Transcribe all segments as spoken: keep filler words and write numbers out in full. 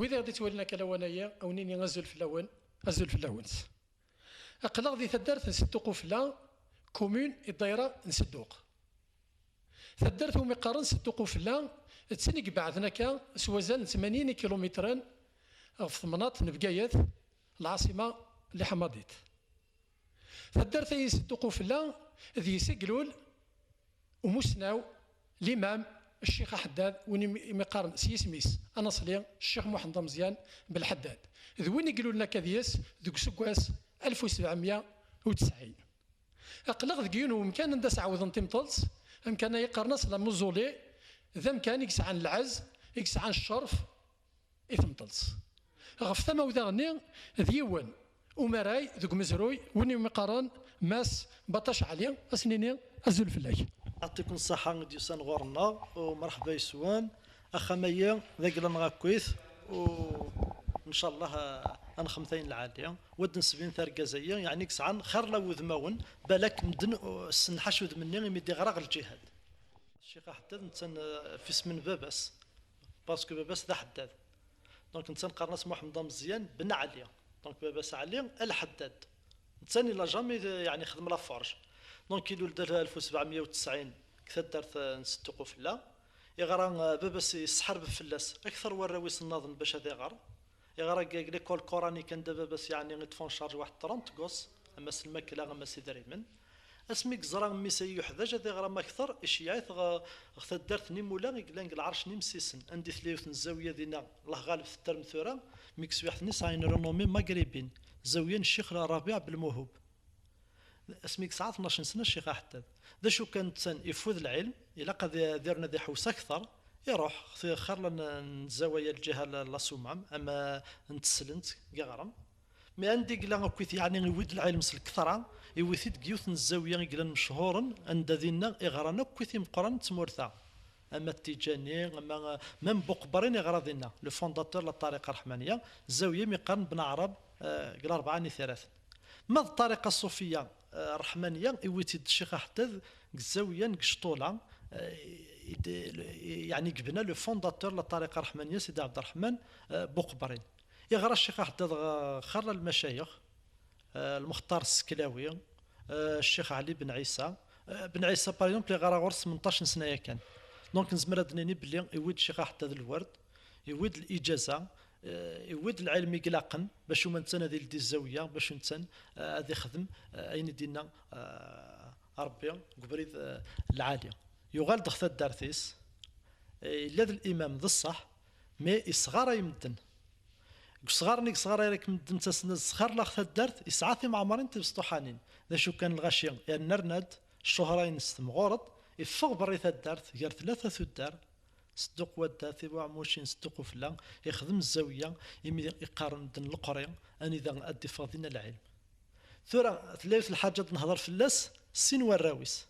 Wid i ɣ-d-ittwalin akka lawan-agi, a wen-nini azul fell-awen, azul fell-awent. Aql-aɣ di taddart n Sedduq Ufella, commune i ddayra n Sedduq. Taddart umi qqaren Sedduq Ufella, d tin i ibeɛden akka s wazal n tmanyin ikilumitren ɣef temnaḍt n Bgayet, lɛaṣima n Liḥmaḍit. Taddart-agi Sedduq Ufella, d yis i ilul umusnaw, limam, Ccix Aḥeddad, win imi qqaren s yisem-is anaṣli, Ccix Muḥend Ameẓyan Belḥeddad. D win i ilulen akka d yis deg useggas alef u sebɛemya u tesɛin. Aql-aɣ deg yiwen wemkan anda s-ɛawden timṭelt, amkan-a yeqqaren-as la mausolée, d amkan i yesɛan lɛez, i yesɛan ccerf i temṭelt. Ɣef tama-w daɣenni, d yiwen umaray deg umezruy, win umi qqaren Mass Baṭac Ɛli, a s-nini azul fell-ak. Yeɛṭikum ṣṣeḥḥa i d-yusan ɣur-nneɣ, u merḥba yes-wen. Axxam-agi d agla-nneɣ akkit, u ncallah, a, a nexmet ayen lɛali. Wa d-nesbin targaz-agi, yeɛni i yesɛan xir la wudmawen, balak medden, u, ssenḥac udem-nni imi d-iɣra ɣer lǧihad. Ccix Aḥeddad netta, eh, f isem n baba-s, parce que baba-s d aḥeddad. Donc netta qqaren-as Muḥemmed Ameẓyan ben Ɛli. Donc baba-s Ɛli Lḥeddad. Netta il a jamais, eh, yeɛni xdem la forge. Donc ilul-d alef u sebɛemya u tesɛin deg taddart, eh, n Sedduq Ufella. Iɣra, eh, baba-s yesḥerbeb fell-as akter warraw-is nnaḍen bac ad iɣer. Iɣra deg, deg l'école coranique anda baba-s yeɛni i ṭṭfen charge waḥed trente gosses, ama s lmakla, ama s idrimen. Asmi yeẓra mmi-s ay yuḥdaǧ ad iɣer ama akter, iceyyeɛ-it ɣ-, ɣer taddart n Imula i yellan deg lɛerc n Imsisen, anda i tella yiwet n zzawiya dinna, Allah ɣaleb tedderm tura, mi deg teswiɛt-nni sɛan renommée maghrébine, zzawiya n Ccix Rabiɛ Belmuhub. Asmi yesɛa tnac n sna Ccix Aḥeddad. D acu kan, netta ifud lɛilm, ilaq ad, ad irnu ad iḥewwes akter, iruḥ, xir la n, n zzawaya lǧiha la, la Sumam, ama n teslent, deg iɣrem. Mi anda i yella akkit, yeɛni iwwi-d lɛilm s lketṛa, iwwi-t-id deg yiwet n zzawya i yellan mechuṛen, anda dinna i ɣran akkit imeqqranen n tmurt-a. Ama Tijani, ama, même Buqebrin iɣra dinna, le fondateur la ṭṭariqa ṛṛeḥmaniya, zzawya mi qqaren Ben Aɛrab, eh, deg Larebɛa n Itiraten. Ma d ṭṭariqa ṣṣufiya, eh, ṛṛeḥmaniya, iwwi-tt-id Ccix Aḥeddad deg zzawya n Gecṭula, eh, i d-, yeɛni yebna le fondateur la ṭṭariqa ṛṛeḥmaniya, Sidi Ɛebderreḥman, eh, Buqebrin. Iɣra Ccix Aḥeddad ɣ-, xir la lmacayix, eh, Lmextar Sseklawi, eh, Ccix Ɛli Ben Ɛisa. Eh, Ben Ɛisa, par exemple, iɣra ɣur-s tmenṭac n sna yakan. Donc, nezmer ad d-nini belli iwwi-d Ccix Aḥeddad lwerd, iwwi-d liǧaza, eh, iwwi-d lɛilm i ilaqen, bac uma netta ad ildi zzawiya, bac netta, eh, ad ixdem, eh, ayen i d-inna, eh, Ṛebbi deg ubrid, eh, lɛali. Yuɣal-d ɣer taddart-is, eh, yella d limam d ṣṣeḥ, mais isɣaray medden. Deg usɣar-nni i yesɣaray akk medden ttasen-as zxir laɣ taddart, yesɛa timɛemrin tibesṭuḥanin. D acu kan lɣaci, yerna rna-d, ccuhra-ines temɣureḍ, iffeɣ berri taddart, gar tlata tuddar, Sedduq Wadda, Tibuɛmucin, Sedduq Ufella, ixdem zzawiya, imi iqqaren medden leqri, anida ad d-iffeɣ dinna lɛilm. Tura, tella yiwet lḥaǧa ad nehḍer fell-as, sin warraw-is.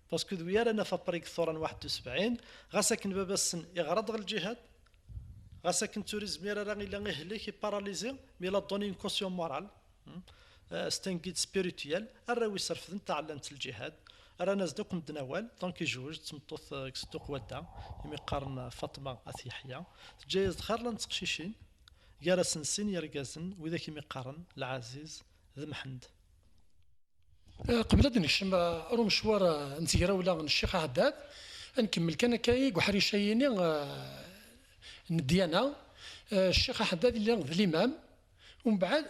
Parce que d wi ara naf après deg tura n waḥed u sebɛin, ɣas akken baba-sen iɣra-d ɣer lǧihad, ɣas akken tura ur yezmir ara, ila ihlek, i paralysé, mais il a donné une caution morale. Hmm. Euh, c'est un guide spirituel. Arraw-is refden taɛellant n lǧihad. Rran-as-d akk medden awal. Donc, yejwej d tmeṭṭut, euh, deg Sedduq Wadda, imi qqaren Faṭma At Yeḥya. Teǧǧa-yas-d xir la n teqcicin, gar-asen sin yergazen, widak imi qqaren Lɛaziz d Mḥend. Eh, qbel ad d-nekcem, eh, ar umecwar, eh, n tegrawla n Ccix Aḥeddad, ad nkemmel kan akka i uḥric-ayi-ni, eh, n ddyana. Eh, Ccix Aḥeddad yella d limam, umbeɛd,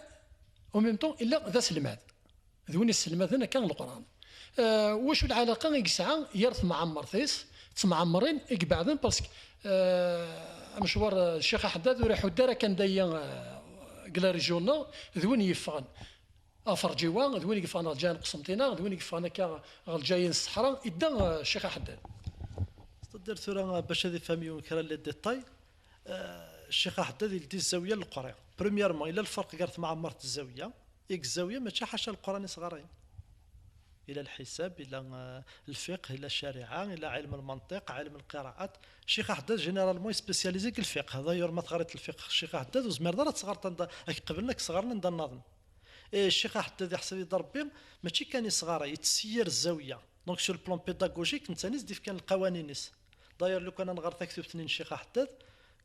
en même temps, yella d aselmad. D win yesselmaden akka Leqran. Eh, wacu lɛalaqa i yesɛa gar temɛemmert-is, d temɛemmrin i ibeɛden, parce que, eh, amecwar, eh, Ccix Aḥeddad ur iḥudd ara kan dayi, eh, deg la région-nneɣ, d win yeffɣen ɣef Rǧiwa, d win i yeffɣen ɣer lǧayen n Qsenṭina, d win i yeffɣen akka ɣer lǧayen n ṣṣeḥra, idda, eh, Ccix Aḥeddad. C'est-à-dire tura, eh, bac ad ifhem yiwen kra les détails, eh, Ccix Aḥeddad ildi zzawiya n Leqri. Premièrement, ila lferq gar temɛemmert d zzawiya. I deg zzawiya mačči ḥaca Leqran i sɣarayen. Ila lḥisab, ila, eh, lfiqh, ila ccariɛa, ila ɛilm lmanṭiq, ɛilm lqiraɛat. Ccix Aḥeddad, généralement, ispécialisé deg lfiqh. D'ailleurs, ma teɣriḍ lfiqh Ccix Aḥeddad, ur zmireḍ ara ad teɣreḍ anda, ad k-qeblen ad k-sɣaren anda nnaḍen. Eh, Ccix Aḥeddad iḥseb-it d Ṛebbi, mačči kan isɣaray, yettseyyir zzawiya. Donc, sur le plan pédagogique, netta i s-d-ifkan lqawanin-is. D'ailleurs, lukan ad nɣer taktubt-nni n Ccix Aḥeddad,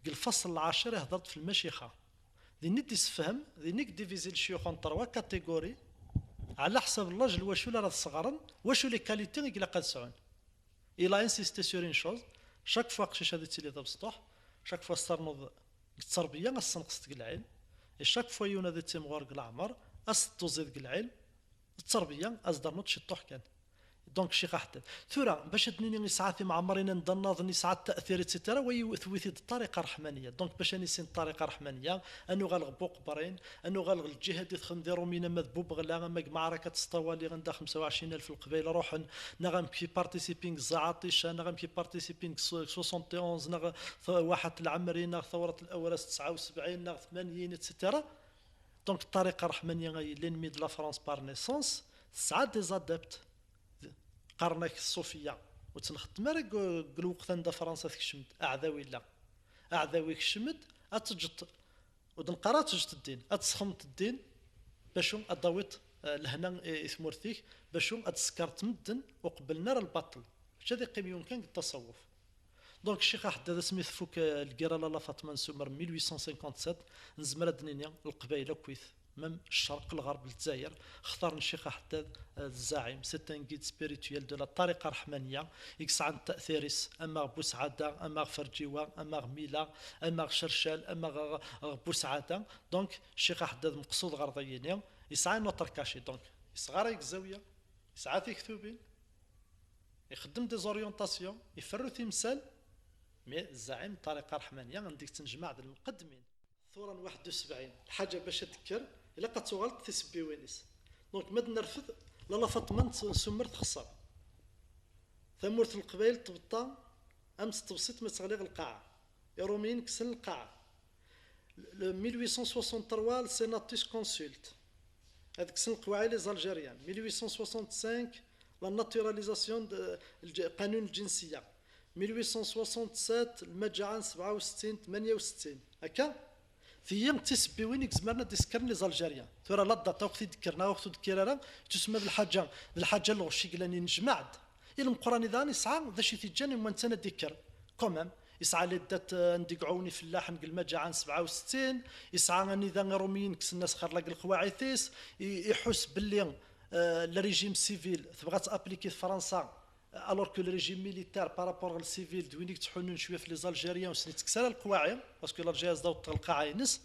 Deg lfasl lɛacir ihder-d f lmacixa. Din i d-issefhem, din i yeddivizi lecyux en trois catégories, ɛla ḥsab llaj n wacu ara t-sɣren, wacu les qualités i ilaq ad sɛun. Il a insisté sur une chose, chaque fois aqcic ad ittili d abesṭuḥ, chaque fois s-ternuḍ deg tterbiya, ad s-tenqseḍ deg lɛilm, et chaque fois yiwen ad ittimɣur deg leɛmer, ad s-tedduẓiḍ deg lɛilm, d tterbiya, ad s-d-ternuḍ ciṭṭuḥ kan. Donc Ccix Aḥeddad. Tura, bac ad d-nini yesɛa timɛemrin anda nnaḍen, yesɛa ttatir, et cetera, wa yiw-, tewwi-t-id ṭṭariqa ṛṛeḥmaniya. Donc bac ad nissin ṭṭariqa ṛṛeḥmaniya, ad nuɣal ɣer Buqebrin, ad nuɣal ɣer lǧihad i texdem di Ṛumiyyin, ama d Bubeɣla, ama deg Meɛrakat Sṭawali, anda xemsa u ɛecrin alef n Leqbayel ruḥen, neɣ amek i participin deg Zaɛaṭica, neɣ amek i participin deg so-, soixante et onze, neɣ t-, Waḥat Lɛemri, neɣ Tawrat Lawras tesɛa u sebɛin, neɣ tmanyin, et cetera. Donc ṭṭariqa ṛṛeḥmaniya, ay l'ennemi de la France par naissance, tesɛa des adeptes. Qqaren-ak ṣṣufiya. Ur tt-nxeddem ara deg, deg lweqt anda Fransa tekcem-d, aɛdaw illa. Aɛdaw ikcem-d, ad teǧǧeḍ, ur d-neqqar ad teǧǧeḍ ddin, ad tesxedmeḍ ddin, bacu ad d-tawiḍ, eh, lehna i, i tmurt-ik, bacu ad tsekkeṛeḍ medden ur qebblen ara lbaṭel. Mačči ad iqqim yiwen kan deg ttaṣawuf. Donc Ccix Aḥeddad, asmi tfuk, eh, lgirra Lalla Faṭma n Sumer mille huit cent cinquante-sept, nezmer ad d-nini Leqbayel akkit, même ccerq, lɣerb, Lezzayer, xtaren Ccix Aḥeddad, eh, d zzaɛim, c'est un guide spirituel de la ṭṭariqa ṛṛeḥmaniya, i yesɛan ttatir-is, ama ɣer Busɛada, ama ɣer Ferǧiwa, ama ɣer Mila, ama ɣer Cercal, ama ɣer, ɣer Busɛada. Donc Ccix Aḥeddad meqsud ɣer dayini, yesɛa un autre cachet, donc yesɣaray deg zzawiya, yesɛa tiktubin, ixeddem des orientations, iferru timsal, mais zzaɛim n ṭṭariqa ṛṛeḥmaniya anda i yettnejmaɛ d lmuqeddmin. Tura n waḥed u sebɛin, lḥaǧa bac ad d-tekker, ilaq ad tuɣaleḍ tisebbiwin-is. Donc ma d-nerfed, Lalla Faṭma n Sumer texṣer. Tamurt n Leqbayel tbeṭṭa am s tebṣiṭ ma teɣli ɣer lqaɛa. Iṛumiyen kksen lqaɛa. Le mille huit cent soixante-trois, le Senatus consulte. Ad kksen leqwaɛi les Algériens. Mille huit cent soixante-cinq, la naturalisation de, lǧ-, qanun lǧinsiya. Mille huit cent soixante-sept, lmaǧaɛa n sebɛa u settin, tmanya u settin. Akka? Tiyi d tisebbiwin i izemren ad d-isekkren les Algériens. Tura la date, aweq t-id-kkren, aweq ur d-tekkir ara, tusma d lḥaǧa, d lḥaǧa n lɣecc i yellan inejmaɛ-d. I lmeqrani daɣen yesɛa d acu i t-iǧǧan i wanta ad d-ikker. Quand même, yesɛa les dates, euh, anda i iɛawen ifellaḥen deg lmaǧaɛa n sebɛa u settin, yesɛa anida iṛumiyen kksen asxerla deg leqwaɛit-is, i-, iḥuss belli, euh, le régime civil tebɣa ad t-appliquer Fransa, alors que le régime militaire par rapport ɣer le civil d win i yettḥunnun cwiya f les Algériens ur sen-ittekkes ara leqwaɛi, parce que l'Algérie ad s-d-taweḍ lqaɛa-ines.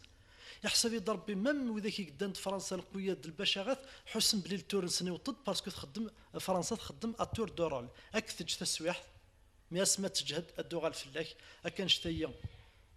Iḥseb-it Ṛebbi, même widak i yeddan d Fransa, leqwiya d lbacaɣat, ḥussen belli le tour-nsen iweṭ-d, parce que txeddem, Fransa txeddem à tour de rôle. Ad k-teǧǧ taswiɛt, mi asmi ad teǧhed, ad d-tuɣal fell-ak. Akka annect-ayi,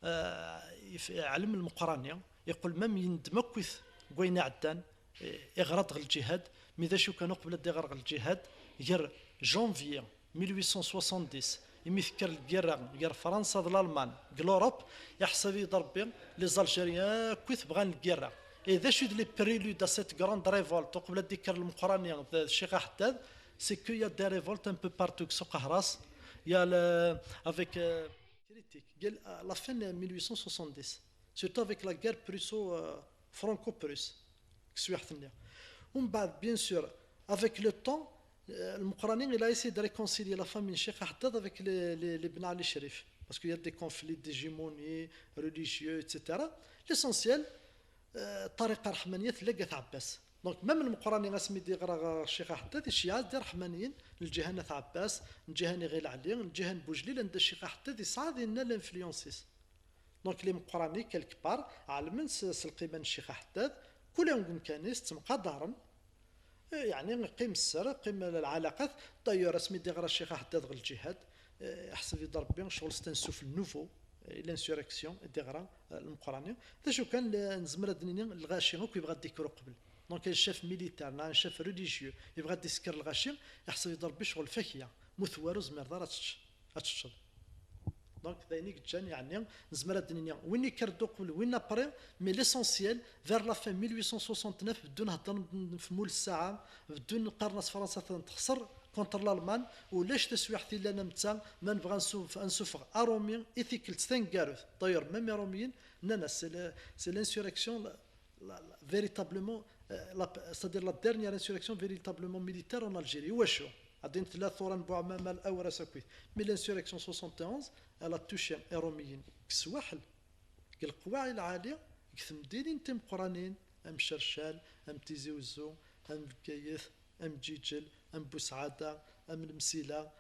ah, if-, ɛlem lmeqrani, yeqqel même yendem akkit deg wayen iɛeddan, eh, iɣra-d ɣer lǧihad, mi d acu kan uqbel ad d-iɣer ɣer lǧihad, ger janvier mille huit cent soixante-dix, imi tekker lgirra ger Fransa d Lalman deg l'Europe, iḥseb-iyi-d Ṛebbi, les Algériens akkit bɣan lgirra. Et d acu i d les préludes à cette grande révolte, uqbel ad d-ikker lmeqrani d Ccix Aḥeddad, c'est qu'il y a des révoltes un peu partout, deg Suq Ahras, il y a le, avec, euh, critique, dès la fin de mille huit cent soixante-dix, surtout avec la guerre prusso, euh, franco-prusse, deg teswiɛt-nni. Umbeɛd, bien sûr, avec le temps, euh, lmeqrani, il a essayé de réconcilier la famille Ccix Aḥeddad avec les, les, les Ben Ali Cherif, parce qu'il y a des conflits d'hégémonie, religieux, et cetera. L'essentiel, euh, ṭṭariqa ṛṛeḥmaniya tella deg At Ɛebbas. Donc même lmeqrani asmi d-iɣra ɣer Ccix Aḥeddad, iceyyeɛ-as-d iṛeḥmaniyen, lǧiha n At Ɛebbas, lǧiha n Iɣil Ɛli, lǧiha n Bujlil, anda Ccix Aḥeddad yesɛa dinna l'influence-is. Donc les meqrani quelque part ɛelmen s, s lqima n Ccix Aḥeddad, kul yiwen deg umkan-is, ttemqadaren. Eh, yeɛni qqim sser, qqim lɛalaqat. D'ailleurs asmi d-iɣra Ccix Aḥeddad ɣer lǧihad, eh, iḥseb-it Ṛebbi ccɣel c'est un souffle nouveau, eh, l'insurrection, i d-iɣra, eh, lmeqrani. D acu kan, le-, nezmer ad d-nini lɣaci akk yebɣa ad d-ikker uqbel. Donc un chef militaire neɣ un chef religieux yebɣa ad d-isker lɣaci, iḥseb-it Ṛebbi ccɣel fakya, ma ur tewwi ara ur tezmireḍ ara ad tečč, ad teččeḍ. Donc d ayen i yeǧǧan, yeɛni nezmer ad d-nini win yekker-d uqbel, win après, mais l'essentiel vers la fin mille huit cent soixante-neuf beddun heddren f mul ssaɛa, beddun qqaren-as Fransa atan texṣer contre l'Allemagne, ulac taswiɛt yellan am ta, ma nebɣa ad nsuf-, ad nsuffeɣ aṛumi i tikkelt taneggarut. D'ailleurs même iṛumiyen nnan-as c'est le, c'est l'insurrection la, la, la, véritablement, euh, la, c'est-à-dire la dernière insurrection véritablement militaire en Algérie. Iwacu? Ad d-tella tura n Buɛmama, Awras akkit. Mais l'insurrection soixante et onze, elle a touché Iṛumiyen deg swaḥel, deg leqwaɛi lɛali, deg temdinin timeqqranin, am Cercal, am Tizi Uzzu, am Bgayet, am Ǧiǧel, am Busɛada, am Lemsila,